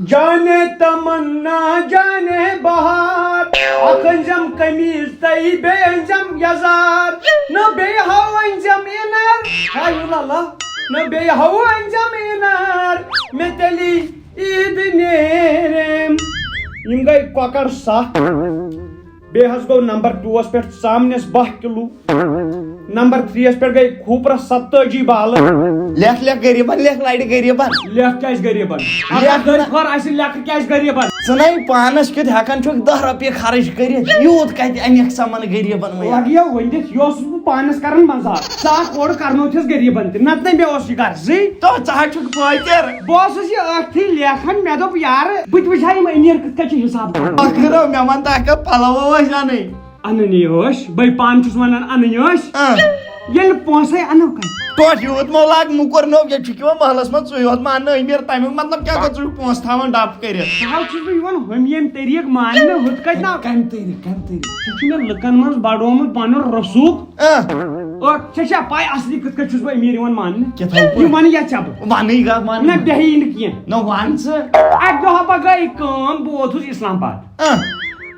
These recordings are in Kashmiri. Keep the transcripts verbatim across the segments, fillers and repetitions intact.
جانے تمنا جانے بہار، اکھ أنزم قمیٖض تہٕ بیٚیہِ أنزم یزار، نہ بیٚیہِ ہاو أنزم اِنر، ہاے لالا، نہ بیٚیہِ ہاو أنزم اِنر، مےٚ تیٚلہِ عیٖد نیرم۔ یِم گٔے کۄکر ستھ۔ بیٚیہِ حظ گوٚو نمبر ٹوٗوَس پٮ۪ٹھ ژامنٮ۪س باہ کِلوٗ۔ نمبر تھرٛیٖیَس پٮ۪ٹھ گٔے کھوٗپرَس ستتٲجی بالہٕ۔ لیکھ، لیکھ غریٖبن، لیکھ لڑِ غریٖبن۔ لیکھ کیٛازِ غریٖبن؟ لیکھ اگر نہ۔ دۄدٕ خور آسہِ، لیکھ کیٛازِ غریٖبن؟ ژٕ نے پانس کیُتھ ہٮ۪کان چھُکھ دَہ رۄپیہِ خرٕچ کٔرِتھ، یوٗت کتہِ انکھ ژےٚ من غریٖبن وۄنۍ؟ لگیو ؤنِتھ، یہِ اوسُس بہٕ پانس کران مزاق۔ ژٕ اکھ اورٕ کرنوتھس غریٖبن تہِ، نتہٕ نے مےٚ اوس یہِ غرضٕے۔ تو ژٕ ہا چھُکھ فٲطر۔ بہٕ اوسُس یہِ أتھی لیکھان، مےٚ دوٚپ، یارٕ، بہٕ تہِ وٕچھِ ہا یِم أمیٖر کِتھ کٔنۍ چھِ حساب کران۔ ٲخٕر مےٚ وَن تہٕ اَکھ کَتھ، پَلو وَلو ٲسۍ اَنٕنۍ؟ اَنٕنۍ ٲسۍ، بٔے پانہٕ چھُس وَنان اَنٕنۍ ٲسۍ۔ اۭں۔ ییٚلہِ پونٛسَے اَنو کَتہِ؟ توتہِ یوٗت مو لاگ مُکُر نوٚو، ییٚتہِ چھُ کھٮ۪وان محلَس منٛز ژٕے یوت ماننہٕ أمیٖر، تَمیُک مطلب کیٛاہ گوٚو، ژٕ چھُکھ پونٛسہٕ تھاوان ڈَب کٔرِتھ؟ سُہ حظ چھُس بہٕ یِوان ہُمۍ ییٚمۍ طریٖقہٕ ماننہٕ، ہُتھ کَتہِ نا؟ کَمہِ طریٖقہٕ، کَمہِ طریٖقہٕ؟ سُہ چھُ مےٚ لُکَن منٛز بَڑومُت پَنُن رسوٗخ۔ اۭں۔ اور ژےٚ چھےٚ پَے اَصلی کِتھ کٔنۍ چھُس بہٕ أمیٖر یِوان ماننہٕ؟ کِتھ پٲٹھۍ؟ یہِ وَنہٕ یا ژےٚ بہٕ؟ وَنٕے گا، وَن۔ نہ، بیٚہہِ یہِ نہٕ کینٛہہ۔ نہ، وَن ژٕ۔ اَکہِ دۄہ ہا پَگاہ گٔے کٲم، بہٕ ووتُس اِسلام آباد۔ اۭں۔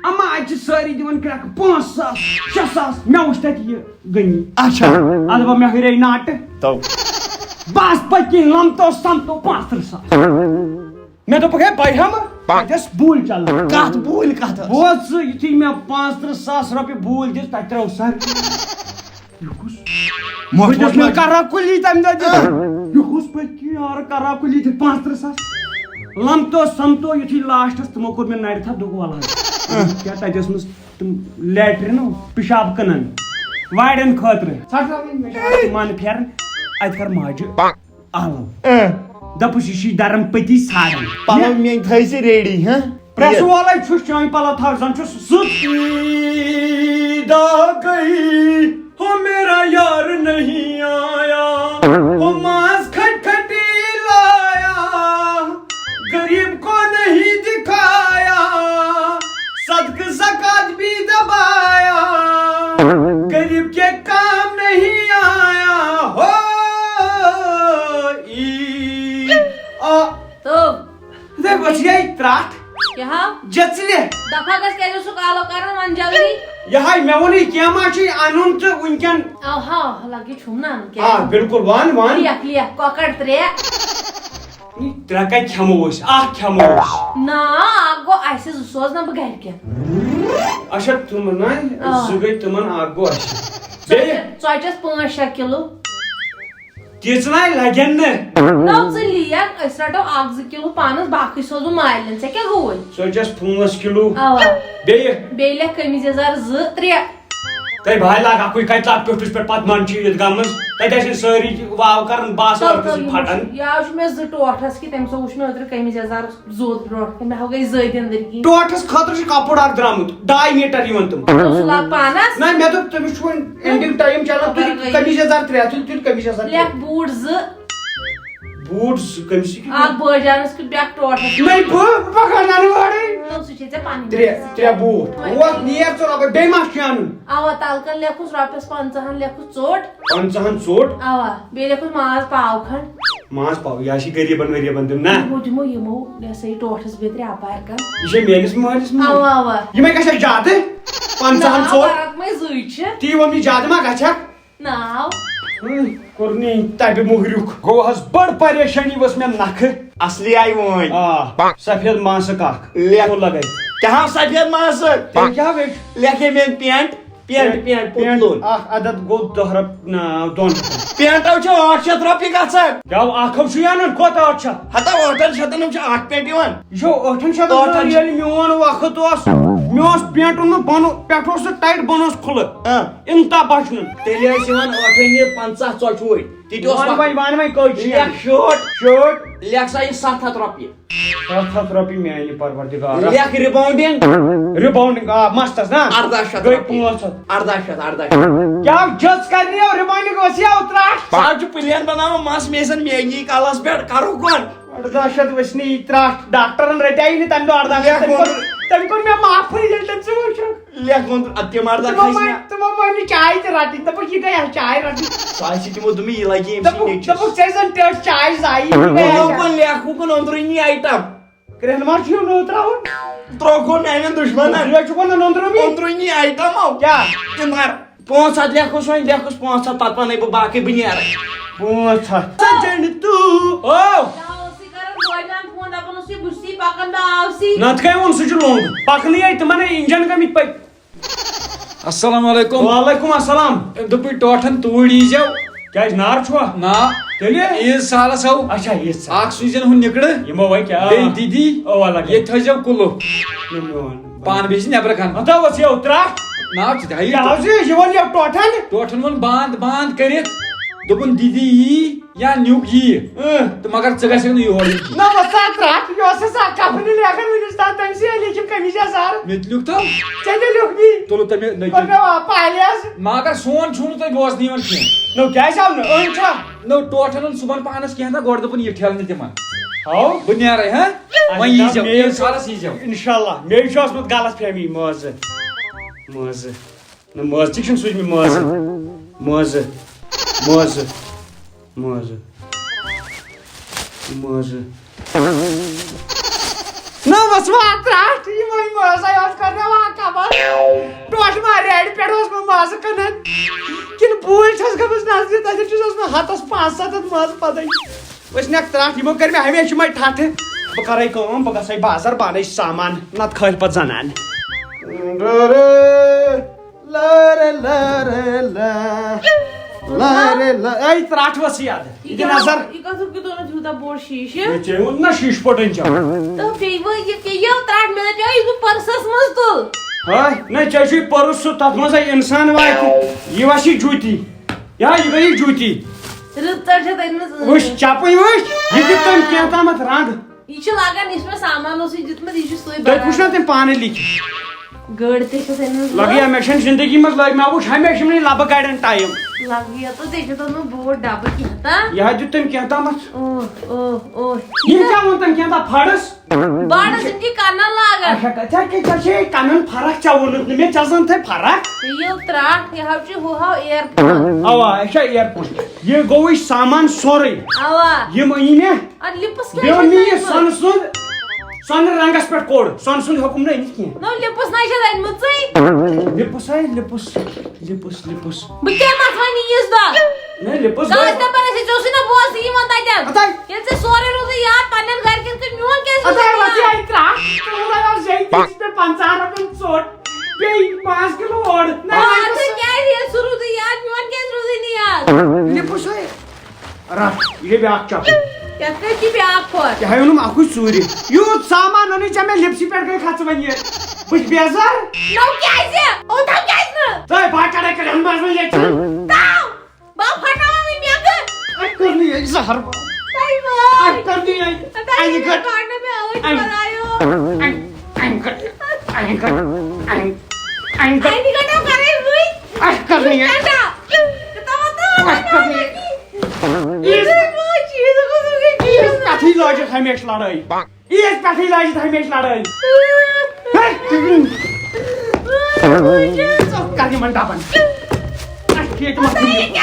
اما اَتہِ چھِ سٲری دِوان کرٛٮ۪کہٕ پانٛژھ ساس، شےٚ ساس، مےٚ وٕچھ تَتہِ یہِ غنی۔ اچھا۔ اَدٕ بہٕ مےٚ ہُرے ناٹہٕ۔ تو۔ بَس پٔتۍ کِنۍ لَمتو سَمتو پانٛژھ تٕرٛہ ساس۔ مےٚ دوٚپُکھ، "ہے، بہٕ ہٮ۪مہٕ؟" تَتہِ ٲس بوٗلۍ چَلان۔ کَتھ بوٗلۍ کَتھ ٲس؟ بوز ژٕ، یُتھُے مےٚ پانٛژھ تٕرٛہ ساس رۄپیہِ بوٗلۍ دِژ، تَتہِ ترٛٲو سَر۔ یہِ کُس؟ موٚٹھ بہٕ چھُس موٚٹھ نہٕ لَگہِ۔ کَران کُلی تَمہِ دۄہ دِتھ۔ اۭں۔ یہِ کُس پٔتۍ کِنۍ یارٕ کَران کُلی دِتھ پانٛژھ تٕرٛہ ساس؟ لَمتو سَمتو یُتھُے لاسٹَس تِمو کوٚر مےٚ نَرِ تھَپھ، دوٚپُکھ، "وَلہٕ حظ۔" اۭں۔ کیٛاہ تَتہِ ٲس مٕژ تِم لیٹرِن، پِشاب کٕنَن وارٮ۪ن خٲطرٕ۔ ژَٹ سا وۄنۍ، مےٚ چھِ اَتھ من پھیران، اَتہِ کَر ماجہِ عالم۔ اۭں۔ دَپُس، یہِ چھُے درم پٔتی ژھانڈان۔ پَلو میٛٲنۍ تھٲے زِ ریڈی، ہاں؟ پریس وولے چھُس، چٲنۍ پَلو تھاو، زَن چھُس سٕژ۔ عید آ گئی، ہو میرا یار نہیں آیا، وہ ماس کھٹکھٹی لایا، غریب کو نہیں دکھایا، صدقہ زکوٰۃ بھی دبایا، غریب کے کام نہیں آیا، ہو عید آ۔ تو دے بچیے ترٛٹھ۔ کیٛاہ ہا؟ جژلہِ۔ دفعہ گژھ کیٛازِ اوسُکھ آلو کران، وَن جلدی۔ یہِ ہاے مےٚ ووٚنُے کینٛہہ ما چھُے اَنُن تہٕ وٕنکٮ۪ن۔ آ، ہا، لگہِ چھُم نہٕ اَنُن آ، کینٛہہ۔ بِلکُل، وَن، وَن۔ لیکھ، لیکھ، کۄکر ترٛےٚ۔ یہِ ترٛےٚ کَتہِ کھٮ۪مو أسۍ؟ اَکھ کھٮ۪مو أسۍ۔ نہ، اَکھ گوٚو اَسہِ، زٕ سوزٕ نہ بہٕ گرِکٮ۪ن۔ اچھا، تِم نہ، آ۔ زٕ گٔے تِمن، اَکھ گوٚو اَسہِ۔ بیٚیہِ؟ ژۄچہِ-، ژۄچس پانٛژھ شےٚ کِلوٗ۔ تیٖژ ناے لگن نہٕ۔ نو ژٕ لیکھ، أسۍ رٹو اکھ زٕ کِلوٗ پانس، باقٕے سوزو مالٮ۪ن۔ ژےٚ کیٛاہ گوٚوُے؟ ژٕ چھَس پانٛژھ کِلوٗ۔ اوا۔ بیٚیہِ؟ بیٚیہِ لیکھ قمیٖض یزار زٕ، ترٛےٚ۔ تَے بھاے لاگ اَکُے کَتہِ لاگ پیوٚٹھُس پٮ۪ٹھ پَتہٕ منٛد چھِ عیٖدگاہ منٛز۔ تَتہِ آسن سٲری واو کران، بس تَو، اورٕ تَو، گٔژھِتھ یِم پھٹان۔ چھِ، یا چھُ مےٚ زٕ ٹوٹھ حظ کہِ تٔمۍ سُہ وُچھ مےٚ اوترٕ قمیٖض یزار زوٚد برونٛٹھ کَنہِ، مےٚ ہا گٔے زٔدۍ أنٛدٕرۍ کِنۍ۔ ٹوٹھس خٲطرٕ چھُ کپُر اکھ درٛامُت، ڈاے میٖٹر یِوان تِم۔ تہٕ سُہ لاگ پانس۔ نہ، مےٚ دوٚپ تٔمِس چھُ وۄنۍ ending time چلان، تُلِو قمیٖض یزار ترٛےٚ، تُلِو، تُلِو قمیٖض یزار ترٛےٚ۔ لیکھ بوٗٹ زٕ۔ بوٗٹ زٕ، کٔمِس چھِ؟ اکھ بٲجانس کیُتھ، بیٛاکھ ٹوٹھس۔ نٔے بہٕ، بہٕ پکان ننہٕ وارٕے۔ نہ، سُہ چھے ژےٚ پنٕنۍ ترٛےٚ، گژھِ۔ ترٛےٚ بوٗٹ۔ وۄنۍ۔ وۄتھ نیر ژٕ رۄپے، بیٚیہِ ما چھُ اَنُن؟ اوا، تلہٕ کن لیکھُس رۄپیس پنٛژاہن، لیکھُس ژوٚٹ۔ پنٛژاہن ژوٚٹ؟ اوا، بیٚیہِ لیکھُس ماز پاو کھنٛڈ۔ ماز پاو، یہِ آسہِ غریٖبن ؤریٖبن دیُن، نہ؟ یِمو دِمو، یِمو، یہِ ہسا یہِ ٹوٹھس بیٚیہِ ترٛےٚ اپارِ کن۔ یہِ چھا میٲنِس مٲلِس ماجہِ؟ اوا، اوا۔ یِمے گژھِ اَسہِ زیادٕ؟ پنٛژاہن نہ، ژوٚٹ؟ فرق مے زٕے چھِ۔ تی ووٚن مےٚ، زیادٕ ما گژھِ ہا؟ ناو؟ ہم، کوٚرنٕے تَبہِ مُہریُک۔ گوٚو حظ بٔڑ پریشٲنی ؤژھ مےٚ نکھٕ۔ اصلی آیہِ وٲنۍ۔ آ، سفید ماسک اکھ۔ لیکھ۔ کوٚر لگٲوِتھ۔ کیٛاہ ہا سفید ماسک؟ تیٚلہِ کیٛاہ گٔے؟ لیکھے مےٚ پینٹ۔ پینٹ، پینٹ، پینٹ پُتلُن۔ اکھ عدد گوٚو دَہ رۄپ-، نہ، دۄن ہَتَن۔ پینٹو چھِ ٲٹھ شیٚتھ رۄپیہِ گژھان۔ گوٚو اکھ ہَو چھُے اَنان، کوتاہ ٲٹھ شیٚتھ؟ ہَتہ ٲٹھَن شیٚتَن ہُنٛد چھُ اکھ پینٹ یِوان۔ یہِ چھُ ٲٹھَن شیٚتَن ٲٹھَن ہُنٛد، شیٚتھ۔ ییٚلہِ میون وقت اوس، مےٚ اوس پینٹُن نہٕ بۄنہٕ پٮ۪ٹھ اوس سُہ ٹایٹ، بۄنہٕ اوس کھُلہٕ۔ اۭں۔ اِنتا بچنُن۔ تیٚلہِ ٲسۍ یِوان ٲٹھَن یہِ پنٛژاہ ژۄچہِ وٲلۍ۔ تہِ تہِ اوس وَن وۄنۍ، وَن وۄنۍ کٔہۍ چھِ یَتھ؟ شٲٹ۔ شٲٹ۔ لیکھ سا یہِ ستھ ہَتھ رۄپیہِ۔ ستھ ہَتھ رۄپیہِ میانہِ پروردگار۔ لیکھ rebounding۔ Rebounding، آ، مستس نا؟ ارداہ شیٚتھ گٔے رۄپیہِ۔ پانٛژھ ہَتھ۔ ارداہ شیٚتھ، ارداہ شیٚتھ۔ کیٛاہ جٔژ کرنی ہو rebounding ٲس یا ترٛٹھ؟ سُہ حظ چھُ پلین بناوان مس میزن میٲنی کلس پٮ۪ٹھ، کرو کۄن؟ ارداہ شیٚتھ ؤسۍ نہٕ یہِ ترٛٹھ، ڈاکٹرن رٹیٛاے نہٕ تمہِ دۄہ ارداہ شیٚتھ، لیکھ تٔمۍ کوٚر، ووٚن۔ تٔمۍ کوٚر مےٚ معافٕے ییٚلہِ تٔمۍ ژٕ وٕچھُکھ۔ لیکھ ووٚن، اَدٕ تِم ارداہ تِمو کھسہِ مٲنۍ، نا؟ تِمو مٲنۍ نہٕ چاے تہِ رٹٕنۍ، دوٚپُکھ، یہِ گٔیہ چاے رٹٕنۍ۔ سُہ آسہِ تِمو دوٚپمُت، یہِ لگہِ أمۍ سٕے دوٚپُکھ، نیٚچوِس۔ دوٚپُکھ، ژےٚ زن ٹٔٹۍ چاے زایہِ، یہِ گٔیہ دوٚپُکھ، چاے۔ وۄنۍ لیکھوُکھ اندرُنی آیٹم۔ کرٛٮ۪ہن ما چھُ یِم نوٚو ترٛاوُن؟ ترٛوو گوٚو میانٮ۪ن دُشمنن۔ یہِ چھُ وَنان نوٚندرُمٕے۔ اوٚندرُے نی آیٹم آو۔ کیٛاہ؟ اِمار۔ پانٛژھ ہَتھ لیکھُس وۄنۍ، لیکھُس پانٛژھ ہَتھ، پتہٕ وَنَے بہٕ باقٕے، بہٕ نیرٕ۔ پانٛژھ ہَتھ۔ سجن تو۔ او۔ نہ اوسُے کران گۄڈٕ مےٚ فون، دَپان اوس یہِ بہٕ چھُسٕے پَکان، بہٕ آوسٕے۔ نَتہٕ کَمہِ ووٚن سُہ چھُ لوٚنٛگ؟ پَکنٕے آیہِ تِمَن اِنجن کٔمِتۍ پٔکۍ۔ السلام علیکم۔ وعلیکم السلام۔ دوٚپُے ٹوٹھن توٗرۍ ییٖزیو۔ کیٛازِ نار چھُوا؟ نا۔ تیٚلہِ؟ عیٖد سالس ہو۔ اچھا، عیٖد سال۔ اکھ سوٗزِن ہُہ نِکڑٕ۔ یِمو وۄنۍ کیٛاہ؟ بیٚیہِ دِدی۔ او، الگ۔ ییٚتہِ تھٲیزیو کُلُف۔ نہ، میون۔ پانہٕ بیٚیہِ چھِ نٮ۪برٕ کھَنہٕ۔ ہتا وَس یَو ترٛٹھ۔ نا، ژٕ تہِ ہا یہِ۔ کیٛاہ حظ یہِ؟ یہِ وَن یَو ٹوٹھن۔ ٹوٹھن ووٚن باند باند کٔرِتھ۔ دوٚپُن دِدی یی۔ یا نیُک یی۔ اۭں۔ تہٕ مگر ژٕ گژھکھ نہٕ یور یُن کینٛہہ۔ نہ، وۄستا ترٛٹھ، یہِ اوس سا کفنہِ لیکھان وٕنِس تام، تٔمۍ سٕے لیکھِم قمیٖض یزار۔ مےٚ تہِ لیوٗکھ تَو۔ ژےٚ تہِ لیوٗکھ مےٚ۔ تُلُو تَمہِ نٔکِل۔ کوٚر مےٚ وا-، پالہِ حظ۔ مگر سون چھُو نہٕ تۄہہِ بوزنہٕ یِوان کینٛہہ۔ نو، کیٛازِ آو نہٕ؟ أنۍ چھا؟ نو، ٹوٹھن اوٚن صُبحن پانَس کینٛہہ تہٕ گۄڈٕ دوٚپُن یہِ ٹھیلہٕ نہٕ تِمن۔ ہاو۔ بہٕ نیرَے، ہاں؟ اچھا، وۄنۍ یی زیو، مےٚ یی یہِ سالس یی زیو۔ اِنشاءاللہ، مےٚ چھُ اوسمُت غلط فہمی، مٲزٕ۔ مٲزٕ۔ نہ، مٲزٕ تہِ چھُنہٕ سوٗزمُت، مٲزٕ۔ مٲزٕ۔ مٲزٕ۔ مٲزٕ۔ مٲزٕ۔ نہ، وَس واتہٕ رَٹھ، یہِ وۄنۍ مٲزَے یوت کَر مےٚ واقعہ بَس۔ ٹوٹھ ما ریڈِ پٮ۪ٹھ اوس مےٚ مازٕ کٕنان؟ کِنہٕ بوٗلۍ چھَس گٔمٕژ نظرِ، تَتٮ۪تھ چھُس اوسمُت ہَتَس پانٛژھ سَتَتھ مازٕ پَتَے۔ ؤسۍ نٮ۪کھ ترٛٹھ، یِمو کٔرۍ مےٚ ہمیشہِ یِمَے ٹھَٹھٕ۔ بہٕ کَرَے کٲم، بہٕ گژھَے بازر، بہٕ اَنَے سامان، نَتہٕ کھٲلۍ پَتہٕ زَنان۔ لارے، لارے، لا۔ لارے، لا۔ اے، ترٛٹھ ؤژھ یَتھ۔ یہِ دِ نظر۔ یہِ کَتھ کیُتھ اوٚنُتھ یوٗتاہ بوٚڑ شیٖشہٕ؟ یہِ ژےٚ اوٚن نا شیٖشہٕ پٲٹھۍ ژےٚ؟ تہٕ بیٚیہِ وۄنۍ یہِ پیٚیو ترٛٹھ، مےٚ دَپیو یہِ چھُ پٔرسَس منٛز تُل۔ ہاے، نہ، ژےٚ چھُے پٔرُس سُہ، تَتھ منٛز ہے اِنسان واتہِ۔ یہِ وَسہِ جوٗتی۔ یا، یہِ گٔیے جوٗتی۔ رٕژ ژٔٹ چھےٚ تَتہِ منٛز، اۭں۔ وٕچھ، چَپٕنۍ وٕچھ، یہِ دیُت تٔمۍ کینٛہہ تامَتھ رنٛگ۔ یہِ چھِ لاگان، یُس مےٚ سامان اوسُے دیُتمُت، یہِ چھُ سُے تۄہہِ بَران۔ وٕچھ نا تٔمۍ پانَے لیکھِتھ؟ گٲڑۍ تہِ چھَس أنۍ مٕژ۔ لَگیا مےٚ چھَنہٕ زِندگی منٛز، لٔگۍ مےٚ وٕچھ ہمیشہِ یِمنٕے لَبہٕ گاڑٮ۪ن ٹایم۔ لَگیا تہٕ ژےٚ چھُ تھوٚومُت بوٚڑ ڈَبہٕ کینٛہہ تام۔ یہِ حظ دیُت تٔمۍ کینٛہہ تامَتھ۔ اوہ، اوہ، اوہ۔ یِم کیٛاہ ووٚن تٔمۍ کینٛہہ تام پھَڑٕس؟ بڑٕ زِندگی کرنن لاگان۔ اچھا، ژےٚ کیٛاہ، ژےٚ چھے کَنن فرق، ژےٚ ووٚنُتھ نہٕ مےٚ، ژےٚ زَن تھٲے فرق۔ یہِ ترٛٹھ، یہِ حظ چھُ ہُہ ہاو ایئرپورٹ۔ اوا، اچھا، ایئرپورٹ۔ یہِ گوٚوُے سامان سورُے۔ اوا۔ یِم أنۍ مےٚ۔ اَدٕ لِپٕس کیٛاہ بیٚیہِ چھِ أنۍ مےٚ یہِ تَمہِ منٛز؟ سۄنہٕ سُنٛد، سۄنہٕ رنٛگس پٮ۪ٹھ کوٚڑ۔ سۄنہٕ سُنٛد ہیوٚکُم نہٕ أنِتھ کینٛہہ۔ نو، لِپٕس نہ چھِ أنۍمٕژٕے۔ لِپٕس ہاے، لِپٕس، لِپٕس، لِپٕس۔ بہٕ کیٛاہ مَتھ وۄنۍ ییٖژ دۄہ؟ نہ، لِپٕس دۄہ۔ دَپان ٲسۍ، ژےٚ اوسُے نہ بوزنہٕ یِوان تَتٮ۪ن۔ اَدٕ ہاے۔ ییٚلہِ ژےٚ سورُے روٗزُے یاد، پنٛنٮ۪ن گَرِکٮ۪ن کیُتھ، میون کیٛازِ روٗز اَدٕ ہاے، نہٕ وۄنۍ یاد؟ یہِ آیہِ ترٛٹھ، تِمو دَپیو، زے تہِ چھِ مےٚ پنٛژاہ رۄپیَن ژوٚٹ، بیٚیہِ پانٛژھ کِلوٗ اوٚڑ۔ نہ، آ، نہ، تہٕ کیٛازِ ییٚلہِ سُہ روٗزُے یاد، میون کیٛازِ روٗزُے نہٕ یاد؟ لِپٕس ہے۔ رَٹھ، یہِ گٔے بیٛاکھ چَپٕنۍ۔ یَتھ کٔرۍ تہِ بیٛاکھ پھۄر۔ یہِ ہاے اوٚنُم اَکُے ژوٗرِ۔ یوٗت سامان اوٚنُے ژےٚ مےٚ لِپسٕے پٮ۪ٹھ گٔے کھَژٕ وۄنۍ یہِ۔ بہٕ چھُس بیزار۔ نو کیٛازِ؟ اوٚتام کیٛازِ نہٕ؟ تہٕ بہٕ ہا کَڑے کَڑان منٛز وۄنۍ ییٚتہِ۔ تاو۔ بہٕ ہا پھٹراوان وۄنۍ میٚنٛگہٕ۔ اَتھ کٔر نہٕ یہِ زَہر۔ بَے بَے۔ اَتھ کٔر نہٕ یہِ۔ تۄہہِ اَنہِ یہِ گٔٹ۔ کٔر نہٕ مےٚ أچھ اَنہِ۔ بَناوو۔ اَنہِ، اَنہِ گٔٹ۔ اَنہِ گٔٹ۔ اَنہِ، اَنہِ گٔٹ۔ اَنہِ گٔٹ کَرے وٕنۍ۔ اَتھ کٔر نہٕ یہِ۔ ٹھنڈا۔ تَوَے تہٕ اَتھ کٔر نہٕ یہِ۔ یہِ گوٚو چیٖز، یہِ گوٚو چیٖز۔ یہِ کَتھٕے لٲجِکھ ہمیشہِ لڑٲے۔ عیٖد پٮ۪ٹھٕے لٲجِتھ ہمیشہِ لڑٲے۔ ہے، ژٕ کر یِمن ڈبن۔ اَسہِ چھِ ییٚتہِ مۄکھٕنۍ۔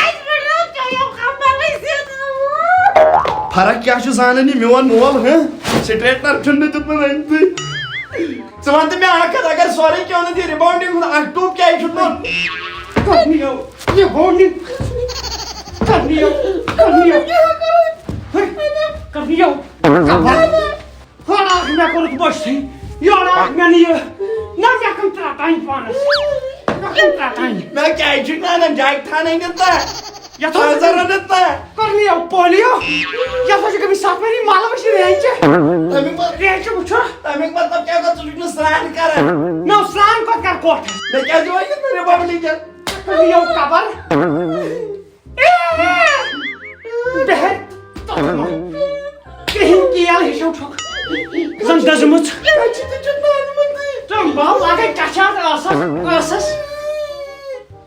فرق کیٛاہ چھُ زانان یہِ میون مول، ہہ؟ سٹریٹنر چھُنہٕ مےٚ دیُتمُت أمۍ تہِ۔ ژٕ وَن تہٕ مےٚ اکھ کَتھ، اگر سورُے کینٛہہ اوٚنُتھ یہِ ریباؤنڈنگ ہُنٛد اکھ ٹوٗپ کیٛازِ چھُتھ لوٚن؟ کر نِیو، ریباؤنڈنگ۔ کر نِیو، کر نِیو۔ ہے، کر نِیو۔ ہورٕ آکھ مےٚ کوٚرُتھ بٔچھتھٕے، یورٕ آکھ مےٚ نہٕ یہِ۔ نہ مےٚ کٕم ترٛٹھ اَنہِ پانَس۔ مےٚ کٕم ترٛٹھ اَنہِ۔ مےٚ کیٛازِ چھُکھ نہٕ اَنان جاے تھانَے نہٕ تہٕ؟ یَتھ اوس پَنٛژاہ رۄپیہِ تہٕ۔ کوٚر مےٚ یَوٕ پولیو۔ یَتھ اوس یہِ گٔمٕژ سَتھ ؤری مَلہٕ وٕچھِ رینچہِ۔ تَمیُک مطلب، رینچہِ وٕچھُکھ۔ تَمیُک مطلب کیٛاہ گوٚو، ژٕ چھُکھ نہٕ سرٛان کَران؟ نہ سرٛان کوٚت کَرٕ کوٹھَس؟ مےٚ کیٛازِ وَنہِ نہٕ رِپبلِکَن؟ کوٚر مےٚ یَوٕ کَبَر۔ بہت تتھ منٛز کرٛہِنۍ کیل ہِش چھَو ٹھوٚک۔ زن دٔزمٕژ۔ تم بہٕ لاگے کچھات ٲسس، ٲسس۔